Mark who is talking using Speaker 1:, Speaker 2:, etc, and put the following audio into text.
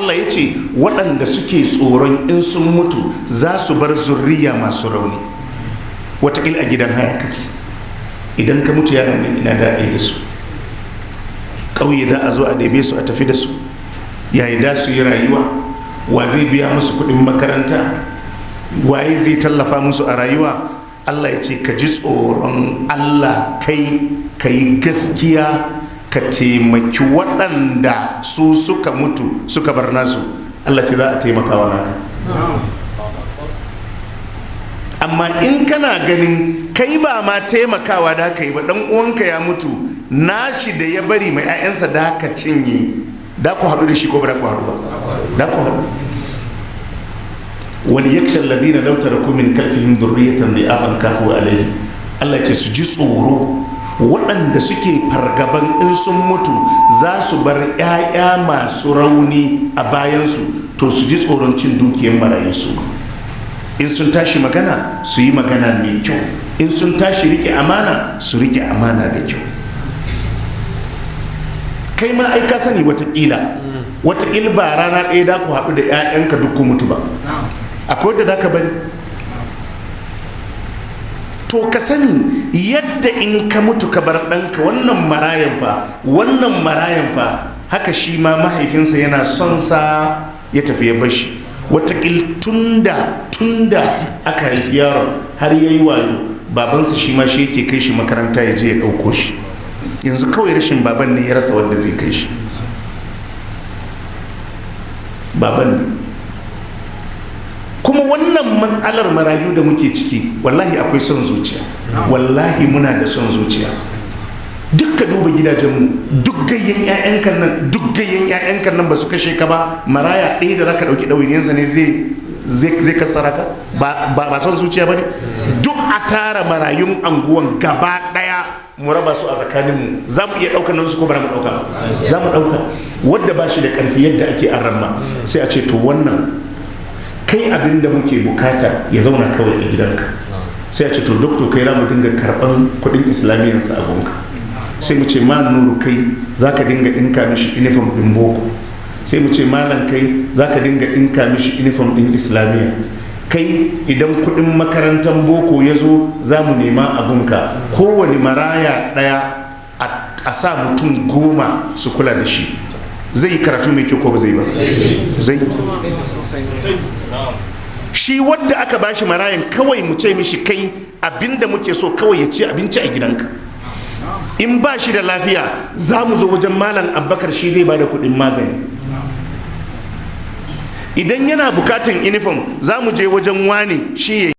Speaker 1: Allah ya ce waɗanda suke tsoron in sun mutu za su bar zurriya masu rauni. Wataƙil a gidan haya kake, idan ka mutu yaran nan ina da a yi da su? Ƙauye da a zo a ɗebe su a tafi da su? Yayi da su yi rayuwa? Wa zai biya musu kuɗin makaranta? Waye zai tallafa musu a rayuwa? Allah ya ce ka ji tsoron Allah, kai ka yi gaskiya, ka taimaki waɗanda su suka mutu suka bar nasu. Allah ce za a taimaka wa naka. Amma in kana ganin kai ba ma taimakawa da ka yi ba, dan uwanka ya mutu, nashi da ya bari mai 'ya'yansa da ka cinye, da ku haɗu da shi ko ba da ku haɗu ba? Da ku haɗu. Wal yakhsha alladhina law taraku min khalfihim dhurriyatan dhi'afan kafu alaihim. Allah ce su ji tsoro waɗanda suke fargaban in sun mutu za su bar 'ya'ya masu rauni a bayansu, to su ji tsoron cin dukiyar marayu. Su in sun tashi magana, su yi magana mai kyau. In sun tashi rike amana, su rike amana da kyau. Kai ma ai ka sani, watakila ba rana ɗaya da ku haɗu da 'ya'yanka duk ku mutu ba, akwai wadda da ka bari. To ka sani, yadda in ka mutu ka bar ɗanka, wannan marayan fa, wannan marayan fa, haka shi ma mahaifinsa yana son sa ya tafi ya bashi. Watakil tunda aka haifi yaron har ya yi wayo, babansa shi ma shi yake kai shi makaranta, ya je ya ɗauko shi. Yanzu kawai rashin baban ne, ya rasa wanda zai kai shi. Baban ne. Kuma wannan matsalar marayu da muke ciki, wallahi akwai son zuciya. Wallahi muna da son zuciya. Duk ka duba gidajenmu, duk gayyan 'ya'yankan nan, duk gayyan 'ya'yankan nan ba su kashe ka ba, maraya ɗaya da zaka ɗauki ɗawainiyarsa ne zai kassara ka. Ba son zuciya ba ne? Duk a tara marayun anguwan gaba ɗaya, mu raba su a tsakaninmu, za mu iya ɗaukar nan su ko ba mu ɗauka? Za mu ɗauka. Wadda ba shi da ƙarfi, yadda ake an ramma, sai a ce to wannan kai, abin da muke bukata ya zauna kawai a gidanka. Sai a ce to doctor, kai za mu dinga karɓan kuɗin islamiyyansa a gunka. Sai mu ce ma Nuru, kai za ka dinga ɗinka mishi uniform ɗin boko. Sai mu ce malam, kai za ka dinga ɗinka mishi uniform ɗin islamiyya. Kai idan kuɗin makarantar boko ya zo, za mu nema abunka. Kowane maraya ɗaya a sa mutum 10 su kula da shi. Zai yi karatu mai kyau ko ba zai ba? Zai. Shi wadda aka bashi marayan, kawai mu ce mishi kai, abinda muke so kawai ya ci abinci a gidanka. In ba shi da lafiya, za mu zo wajen Malam Abbakar, shi zai ba da kuɗin magani. Idan yana bukatan uniform, za mu je wajen wani shi ya